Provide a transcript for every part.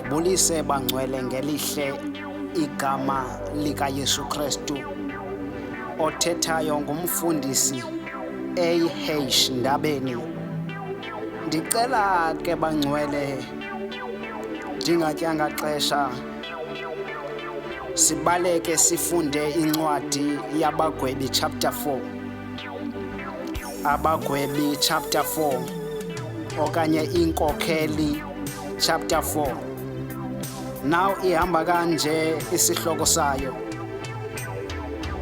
Mandibulise bangcwele ngelihle igama likaYesu Kristu. Othethayo ngumfundisi AH Ndabeni. Ndicela ke bangcwele ndingatyanga xesha sibaleke sifunde incwadi yaBagwebi chapter 4. Abagwebi chapter 4 okanye Inkokheli chapter 4. Now ihamba kanje isihloko sayo.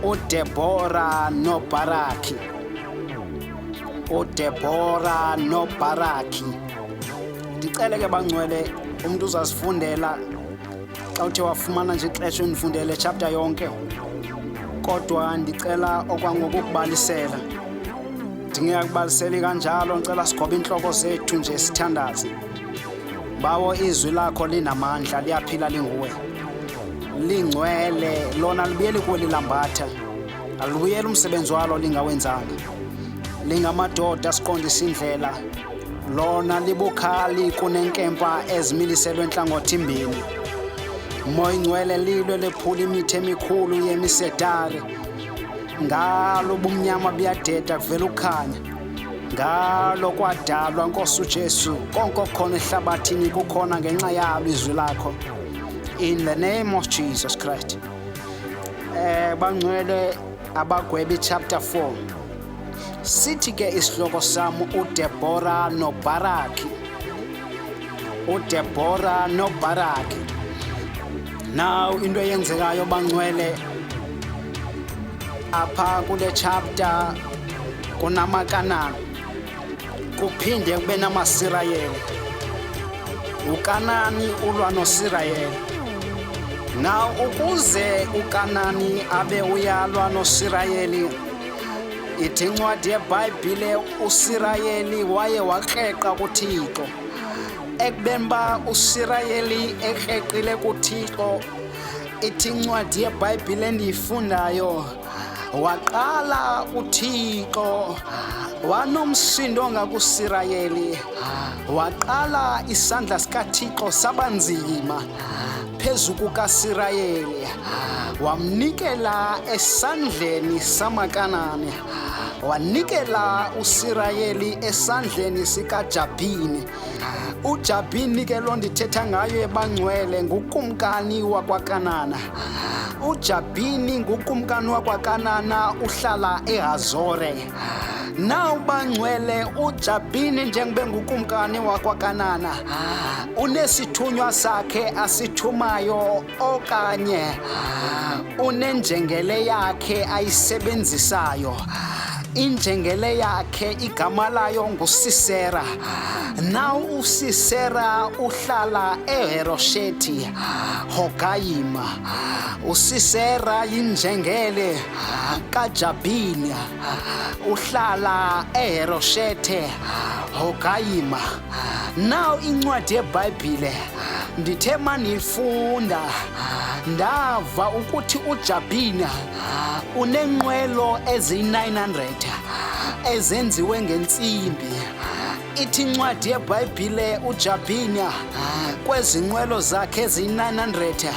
uDebora noBaraki. uDebora noBaraki. Ndicele ke bangcwele umuntu uzazifundela xa uthe wafumana nje ixesha undifundele chapter yonke. Kodwa ndicela okwangokukubalisela. Ndingekubaliseli kanjalo ngicela sigobe inhloko zethu nje sithandaze. Bawo izwi lakho linamandla liyaphila linguwe. Lingcwele lona libuyeli kuwe lilambatha. Alubuyeli umsebenzi walo lingawenzanga. Lingamadoda siqondisa indlela. Lona libukhali kunenkempa ezimiliselwe enhlangothi mbini. Moya ingcwele lilwe lephula imithi emikhulu yemisedari. Ngalo ubumnyama buyadeda kuvela ukukhanya. Ngalo kwadalwa Nkosi uJesu konke okukhona ehlabathini kukhona ngenxa yalo izwi lakho. In the name of Jesus Christ. Bangcwele Abagwebi chapter 4. Sithi ke isihloko sam uDebora noBaraki. uDebora noBaraki. Now into eyenzekayo bangcwele apha kule chapter kunamaKanani kuphinde kube namaSirayeli. uKanani ulwa noSirayeli. Now ukuze uKanani abe uyalwa noSirayeli, ithi incwadi yeBhayibhile uSirayeli waye wakreqa kuThixo. Ekubeni uba uSirayeli ekreqile kuThixo, ithi incwadi yeBhayibhile endiyifundayo waqala uThixo wanomsindo ngakuSirayeli, waqala isandla sikaThixo sabanzima phezu kukaSirayeli, wamnikela esandleni samaKanani, wanikela uSirayeli esandleni sikaJabhini. uJabhini ke lo ndithetha ngayo ebangcwele ngukumkani wakwaKanana. uJabhini ngukumkani wakwaKanana uhlala eHazore. Now bangcwele uJabhini njengoba ngukumkani wakwaKanana unesithunywa sakhe asithumayo okanye unenjengele yakhe ayisebenzisayo. Injengele yakhe igama layo nguSisera. Now uSisera uhlala eHeroshethi Hogayima. uSisera yinjengele kaJabini uhlala eHeroshethe Hogayima. Now incwadi yeBhayibhile ndithe mandiyifunda ndava ukuthi uJabini unenqwelo eziyi-900 ezenziwe ngentsimbi. Ithi incwadi yeBhayibhile uJabini kwezi nqwelo zakhe eziyi-900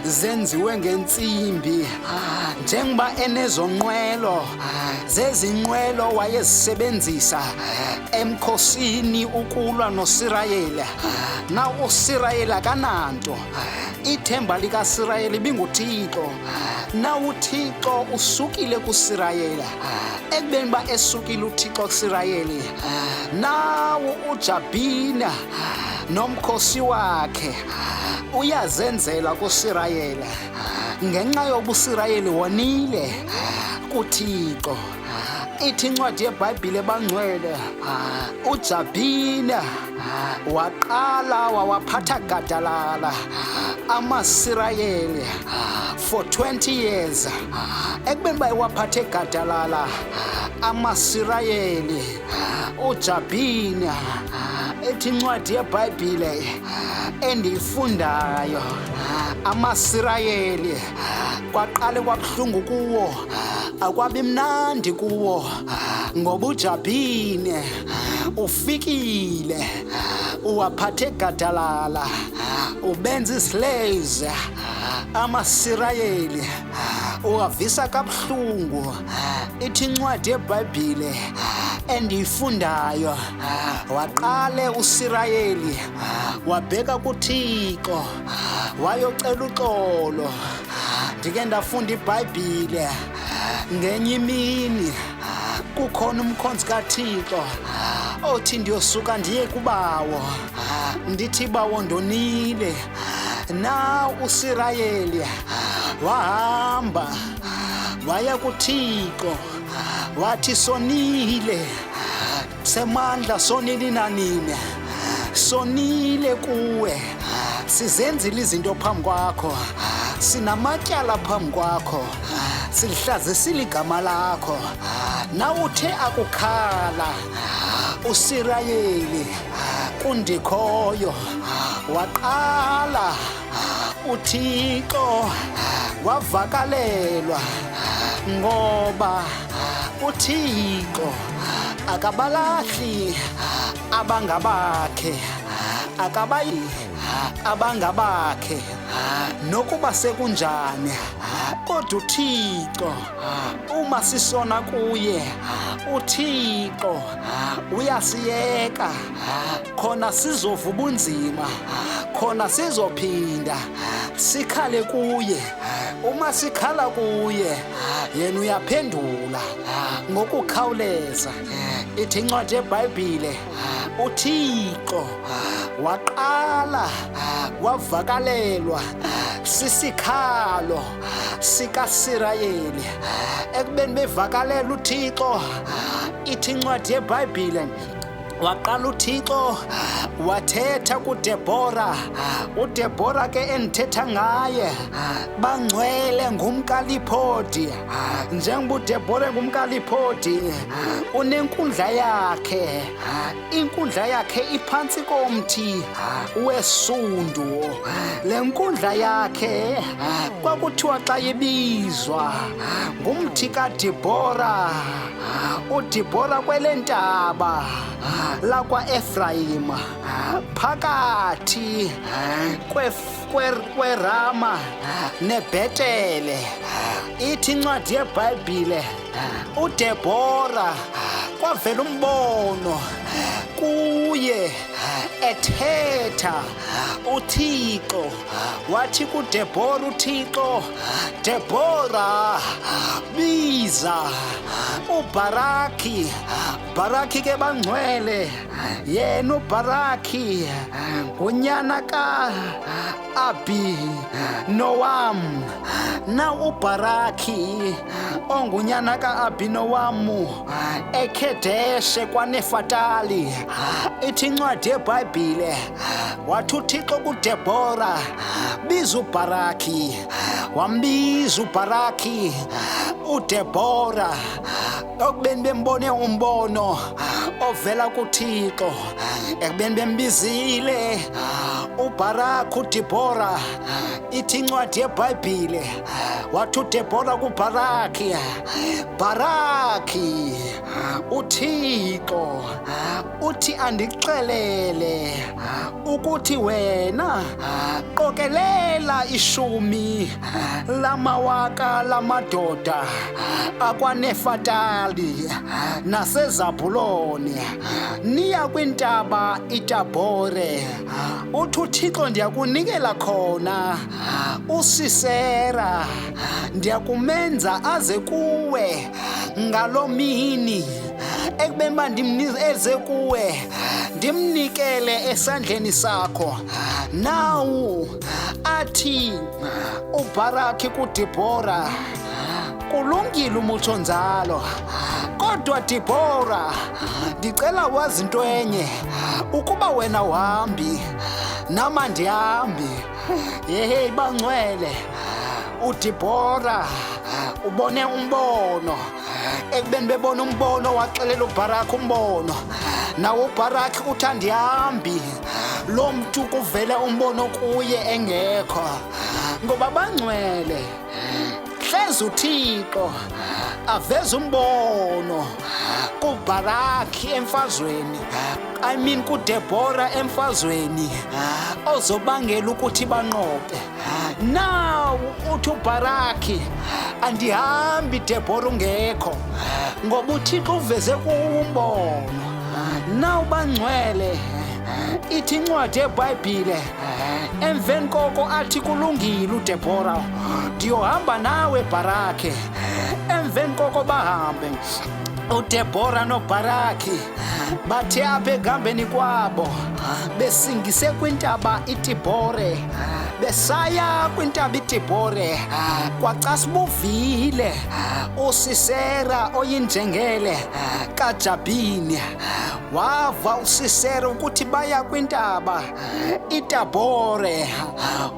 zenziwe ngentsimbi, njengoba enezo nqwelo zezi nqwelo wayezisebenzisa emkhosini ukulwa noSirayeli. Na uSirayeli akananto, ithemba likaSirayeli ibinguThixo. Na uThixo usukile kuSirayeli. Ekubeni uba esukile uThixo kuSirayeli, nawo uJabhina nomkhosi wakhe uyazenzela kuSirayeli ngenxa yoba uSirayeli wonile kuThixo. Ithi incwadi yeBhayibhile bangcwele uJabhina waqala wawaphatha gadalala amaSirayeli for 20 years. Ekubeni uba ewaphathe gadalala amaSirayeli uJabhina Ethi incwadi yeBhayibhile endiyifundayo, amaSirayeli kwaqale kwabuhlungu kuwo, akwabi mnandi kuwo, ngoba uJabhine ufikile uwaphathe gadalala, ubenza islaves amaSirayeli, uwavisa kabuhlungu. Ithi incwadi yeBhayibhile endiyifundayo, waqale uSirayeli wabheka kuThixo wayocela uxolo. Ndike ndafunda iBhayibhile ngenye imini, kukhona umkhonzi kaThixo othi ndiyosuka ndiye kubawo, ndithi bawo ndonile. Na uSirayeli wahamba waya kuThixo wathi sonile, semandla sonile nanini, sonile kuwe, sizenzile izinto phambi kwakho, sinamatyala phambi kwakho, silihlazisile igama lakho. Nawuthe akukhala uSirayeli kundikhoyo, waqala uThixo wavakalelwa, ngoba uThixo akabalahli abangabakhe, akabayi abangabakhe nokuba sekunjani. Kodwa uThixo uma sisona kuye, uThixo uyasiyeka khona sizova ubunzima, khona sizophinda sikhale kuye. Uma sikhala kuye, yena uyaphendula ngokukhawuleza. Ithi incwadi yeBhayibhile, uThixo waqala wavakalelwa sisikhalo sikaSirayeli. Ekubeni bevakalela uThixo, ithi incwadi yeBhayibhile, waqala uThixo wathetha kuDebora. uDebora ke endithetha ngaye bangcwele ngumkaLiphodi. Njengoba uDebora ngumkaLiphodi, unenkundla yakhe, inkundla yakhe iphantsi komthi wesundu. Le nkundla yakhe kwakuthiwa xa ibizwa ngumthi kaDebora, uDebora kwelentaba lakwaEfrayim, phakathi kweRama neBhetele. Ithi incwadi yeBhayibhile, uDebora kwavela umbono kuye ethetha uThixo. Wathi kuDebora uThixo, Debora, biza uBharaki. Bharaki ke bangcwele, yena uBharaki ngunyana ka-Abinowam. Na uBharaki ongunyana ka-Abinowamu eKhedeshe kwaNefatali. Ithi incwadi yeBhayibhile, wathi uThixo kuDebora, biza uBharaki. Wambiza uBharaki uDebora, ekubeni bembone umbono ovela kuThixo. Ekubeni bembizile uBharaki uDebora, ithi incwadi yeBhayibhile, wathi uDebora kuBharaki, Bharaki, uThixo uthi andixelele ukuthi wena qokelela 10 lamawaka lamadoda akwaNefatali naseZabuloni, niya kwintaba iTabore. Uthi uThixo ndiyakunikela khona uSisera, ndiyakumenza aze kuwe ngaloo mini. Ekubeni uba eze kuwe, ndimnikele esandleni sakho. Nawu athi uBharaki kuDebora, kulungile umutsho nzalo, kodwa Debora, ndicela wazi into enye, ukuba wena uhambi nam andihambi. Yehe bangcwele, uDebora ubone umbono. Ekubeni bebona umbono, waxelela uBharaki umbono. Nawo uBharaki uthi andihambi, lo mntu kuvele umbono kuye engekho, ngoba bangcwele. Hleze uThixo aveze umbono kuBharaki emfazweni, I mean kuDebora emfazweni, ozobangela ukuthi banqobe. Now uthi uBharaki, andihambi Debora ungekho, ngoba uThixo uveze kuwo umbono. Now bangcwele, ithi incwadi yeBhayibhile, emveni koko athi kulungile uDebora, ndiyohamba nawe Bharaki. Emveni koko bahambe uDebora noBharaki, bathe apha ekuhambeni kwabo besingise kwintaba iTibhore, besaya kwintaba iTibhore, kwacasa buvile uSisera oyinjengele kaJabhini. Wava uSisera ukuthi baya kwintaba iTabhore,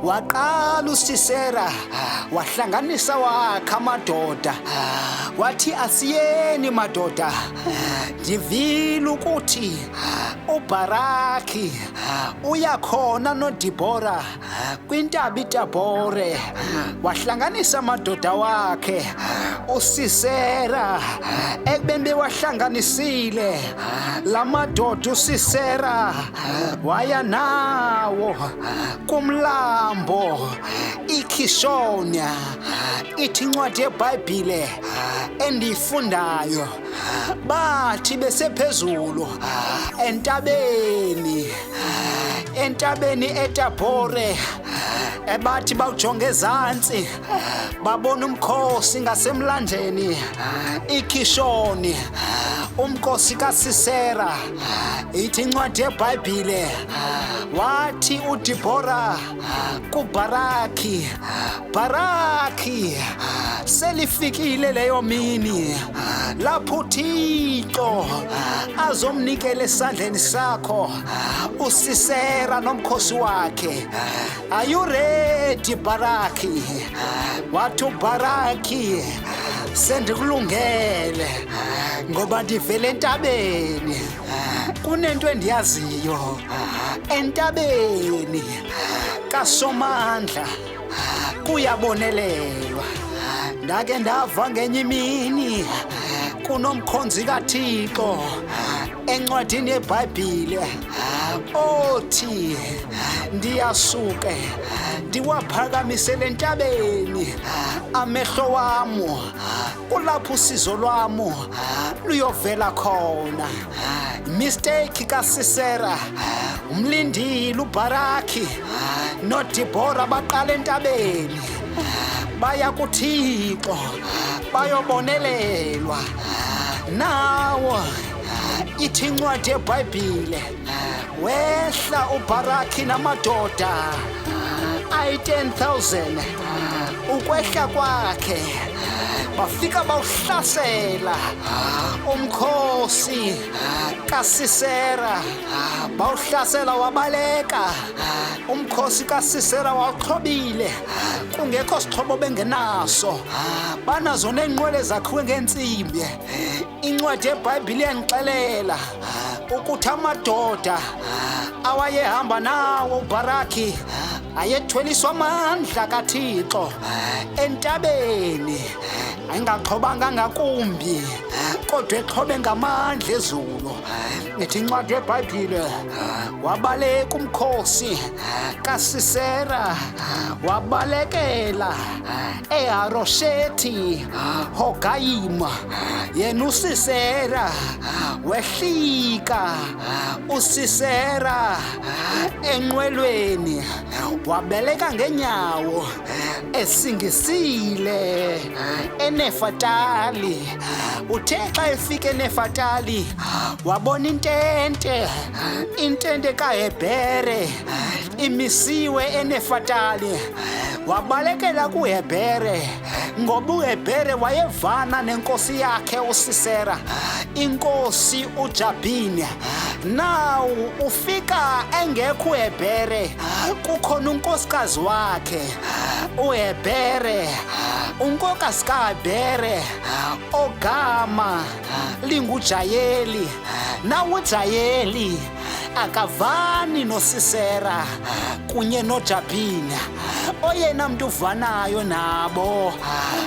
waqala uSisera wahlanganisa wakha amadoda, wathi asiyeni madoda, ndivile ukuthi uBharaki uyakhona noDibhora kwintaba iTabhore. Wahlanganisa amadoda wakhe uSisera. Ekubeni bewahlanganisile la madoda, uSisera waya nawo kumlambo iKhishoni. Ithi incwadi yeBhayibhile endiyifundayo, bathi besephezulu entabeni, entabeni eTabhore, ebathi bawujonge ezantsi babona umkhosi ngasemlanjeni iKhishoni, umkhosi kaSisera. Ithi incwadi yeBhayibhile, wathi uDibhora kuBharaki, Bharaki, selifikile leyo mini lapho uThixo azomnikela esandleni sakho uSisera nomkhosi wakhe. Are you ready, Bharaki? Wathi uBharaki, sendikulungele, ngoba ndivele entabeni, kunento endiyaziyo, entabeni kaSomandla kuyabonelelwa. Ndake ndava ngenye imini kunomkhonzi kaThixo encwadini yeBhayibhile othi, ndiyasuke ndiwaphakamisele entabeni amehlo wam, kulapho usizo lwam luyovela khona. Mistake kaSisera, umlindile uBharaki noDibhora, baqala entabeni, baya kuThixo bayobonelelwa. Nawo ithi incwadi yeBhayibhile, wehla uBharaki namadoda ayi-10,000. Ukwehla kwakhe bafika bawuhlasela umkhosi kaSisera, bawuhlasela wabaleka umkhosi kaSisera. Wawuxhobile, kungekho sixhobo bengenaso, banazo neenqwele zakhiwe ngeentsimbi. Incwadi yeBhayibhile iyandixelela ukuthi amadoda awayehamba nawo uBharaki ayethweliswa amandla kaThixo entabeni, ayingaxhobanga ngakumbi, kodwa exhobe ngamandla ezulu. Ithi incwadi yeBhayibhile, wabaleka umkhosi kaSisera, wabalekela eHaroshethi Hogayima. Yena uSisera wehlika uSisera enqwelweni, wabeleka ngenyawo esingisile eNefatali. Uthe xa efika eNefatali wabona intente, intente kaHebhere imisiwe eNefatali. Wabalekela kuHebhere, ngoba uHebhere wayevana nenkosi yakhe uSisera, inkosi uJabhini. Now ufika engekho uHebhere, kukhona unkosikazi wakhe uHebhere. Unkokazi kaHebhere ogama linguJayeli. NawuJayeli akavani noSisera kunye noJabhini. Oyena mntu uvanayo nabo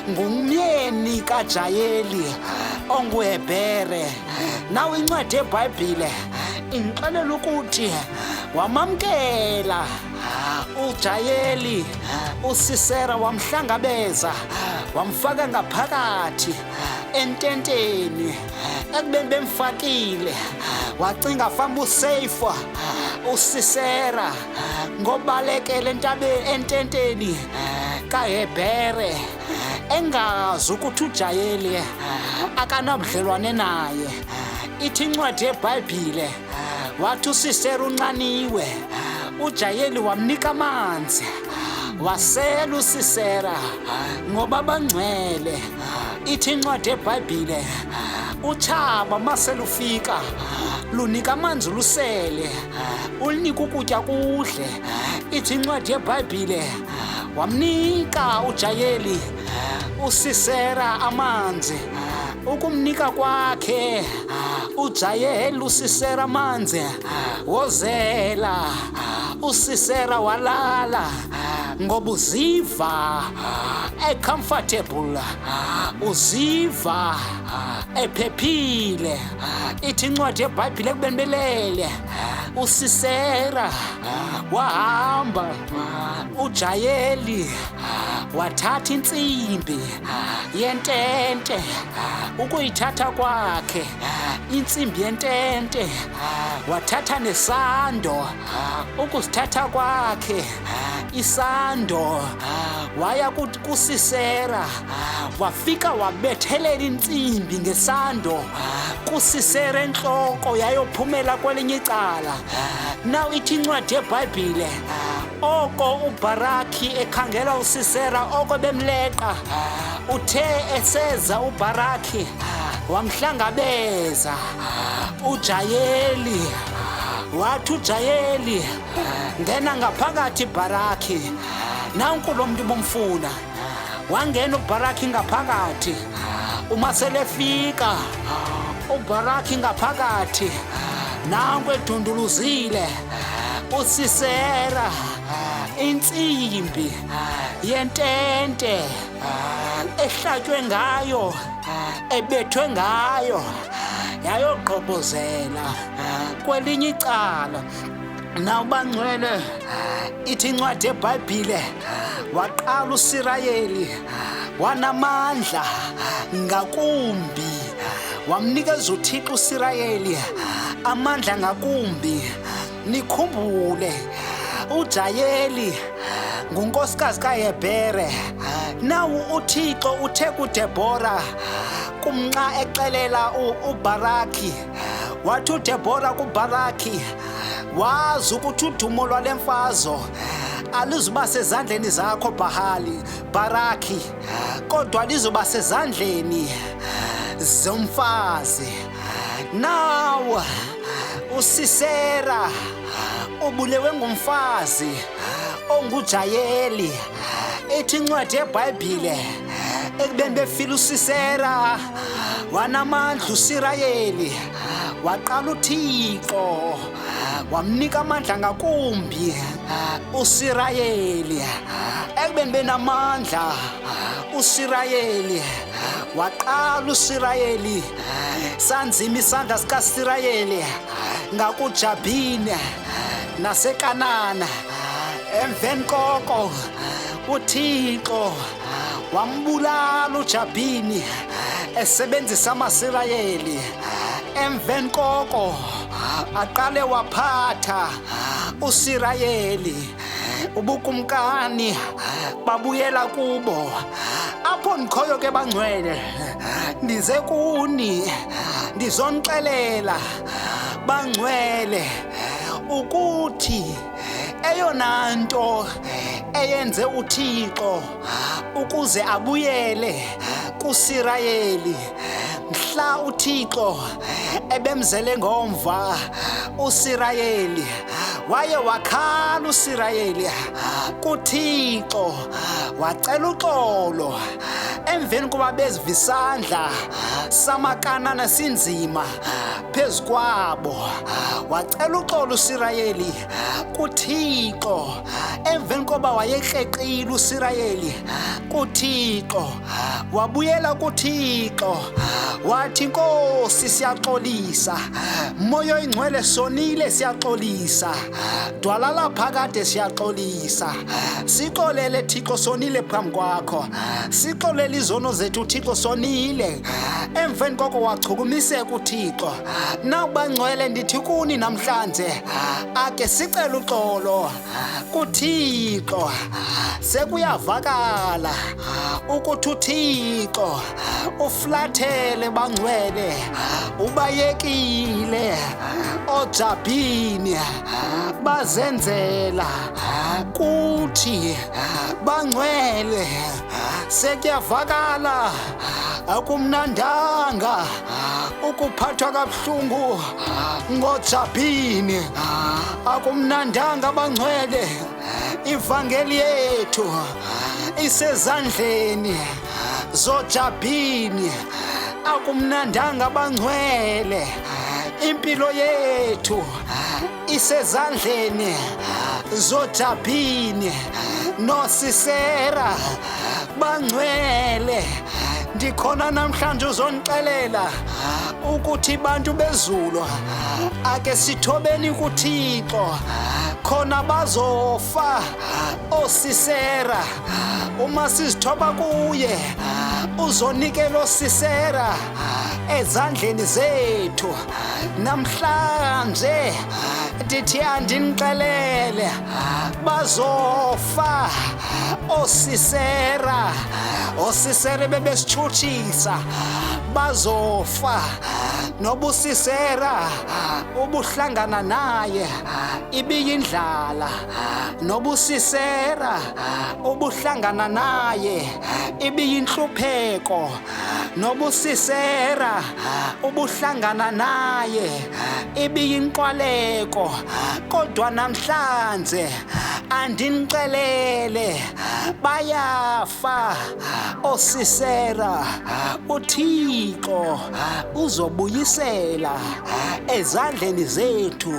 ngumyeni kaJayeli onguHebhere. Nawe incwadi yeBhayibhile indixelela ukuthi wamamkela uJayeli uSisera, wamhlangabeza, wamfaka ngaphakathi ententeni. Ekubeni bemfakile, wacinga famba useyifa uSisera ngobalekela entabeni ententeni kaHebhere, engazi ukuthi uJayeli akanabudlelwane naye. Ithi incwadi yeBhayibhile, wathi uSisera unxaniwe, uJayeli wamnika amanzi, wasela uSisera, ngoba bangcwele. Ithi incwadi yeBhayibhile, utshaba maselufika lunika amanzi lusele, ulunika ukutya kudle. Ithi incwadi yeBhayibhile, wamnika uJayeli uSisera amanzi. Ukumnika kwakhe uJayeli uSisera amanzi, wozela uSisera, walala, ngoba uziva ecomfortable, uziva ephephile. Ithi incwadi yeBhayibhile, ekubeni belele uSisera wahamba uJayeli, wathatha intsimbi yentente. Ukuyithatha kwakhe intsimbi yentente, wathatha nesando. Ukusithatha kwakhe isando, waya kuSisera, wafika wabethelela intsimbi ngesando kuSisera entloko, yayophumela kwelinye icala. Now ithi incwadi yeBhayibhile, oko uBharaki ekhangela uSisera, oko bemleqa, uthe eseza uBharaki, wamhlangabeza uJayeli. Wathi uJayeli, "Ngena ngaphakathi, Bharaki, nanku lo mntu bomfuna." Wangena uBharaki ngaphakathi. Uma selefika uBharaki ngaphakathi, nanku edunduluzile uSisera intsimbi yentente ehlatywe ngayo, ebethwe ngayo, yayogqobhozela kwelinye icala. Nawubangcwele, ithi incwadi yeBhayibhile, waqala uSirayeli wanamandla ngakumbi, wamnikeza uThixo uSirayeli amandla ngakumbi. Nikhumbule, uJayeli ngunkosikazi kaHebhere. Nawu uThixo uthe kuDebora, kumnxa exelela uBharaki, wathi uDebora kuBharaki, "Wazi ukuthi udumo lwale mfazo alizuba sezandleni zakho, Bahali Baraki, kodwa lizoba sezandleni zomfazi." Now uSisera ubulewe ngumfazi onguJayeli. Ithi incwadi yeBhayibhile, ekubeni befile uSisera, wanamandla uSirayeli, waqala uThixo wamnika amandla ngakumbi uSirayeli. Ekubeni benamandla uSirayeli, waqala uSirayeli sanzima isandla sikaSirayeli ngakuJabhini naseKanana. Emveni koko uThixo wambulala uJabhini esebenzisa amaSirayeli. Emveni koko aqale waphatha uSirayeli, ubukumkani babuyela kubo. Apho ndikhoyo ke, bangcwele, ndize kuni ndizonixelela, bangcwele, ukuthi eyona nto eyenze uThixo ukuze abuyele kuSirayeli mhla uThixo ebemzele ngomva uSirayeli, Waye wakhala uSirayeli kuThixo, wacela uxolo emveni kuba bezivisandla samaKanana sinzima phezu kwabo. Wacela uxolo uSirayeli kuThixo emveni koba wayekreqile uSirayeli kuThixo. Wabuyela kuThixo wathi, Nkosi, siyaxolisa. Moya oyingcwele, sonile, siyaxolisa. Dwala laphakade, siyaxolisa. Sixolele Thixo, sonile phambi kwakho. Sixolele izono zethu Thixo, sonile. Emveni koko wachukumiseka uThixo. Nawubangcwele, ndithi kuni namhlanje, ake sicele uxolo kuThixo. Sekuyavakala ukuthi uThixo uflathele bangcwele, ubayekile ojabhini bazenzela kuthi bangcwele. Sekuyavakala, akumnandanga ukuphathwa kabuhlungu ngojabhini, akumnandanga bangcwele. Ivangeli yethu isezandleni zojabhini, akumnandanga bangcwele. Impilo yethu isezandleni zojabhini noSisera bangcwele. Ndikhona namhlanje uzonixelela ukuthi bantu bezulu, ake sithobeni kuThixo, khona bazofa oSisera. Uma sizithoba kuye, uzonikela oSisera ezandleni zethu. Namhlanje ndithi andinixelele, bazofa oSisera. OSisera bebesitshutshisa bazofa. NobuSisera ubuhlangana naye ibiyindlala, nobuSisera ubuhlangana naye ibiyinhlupheko, nobuSisera ubuhlangana naye ibiyinqwaleko. Kodwa namhlanje andinixelele, bayafa oSisera. UThixo uzobuyisela ezandleni zethu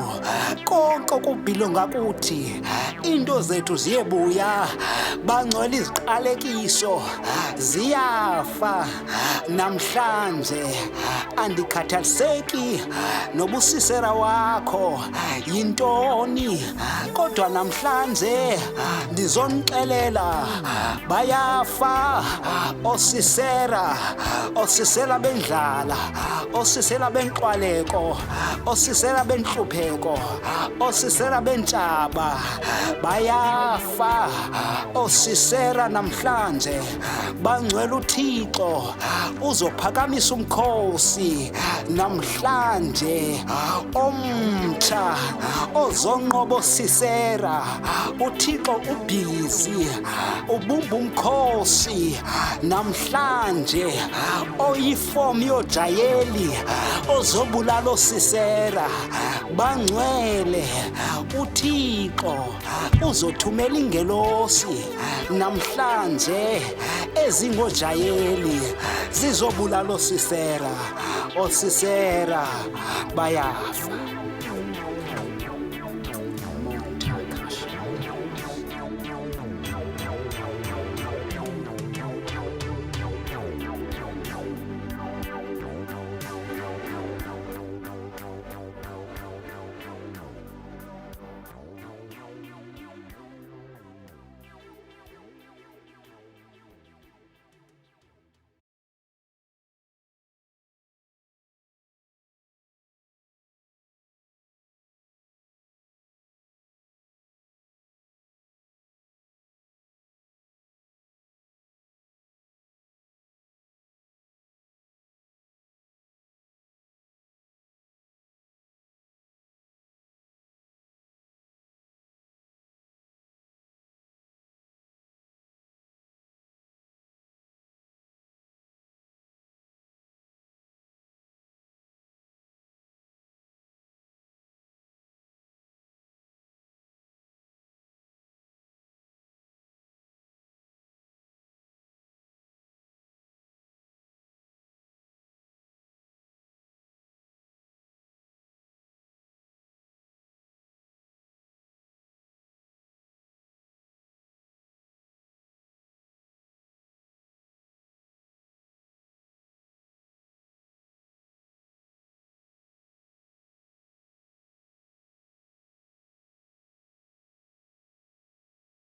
konke okubhilonga kuthi. Into zethu ziyebuya bangcwele, iziqalekiso ziyafa namhlanje. Andikhathaliseki nobusisera wakho yintoni, kodwa namhlanje ndizonixelela, bayafa osisera. Osisera bendlala, osisera benqwaleko, osisera benhlupheko, osisera bentshaba, bayafa osisera namhlanje bangcwele. uThixo uzophakamisa umkhosi namhlanje omtsha ozonqoba osisera. uThixo ubhizi ubumba umkhosi namhlanje oyifomu yojayeli ozobulala osisera bangcwele. uThixo uzothumela ingelosi namhlanje ezingojayeli zizobulala osisera. Osisera bayafa.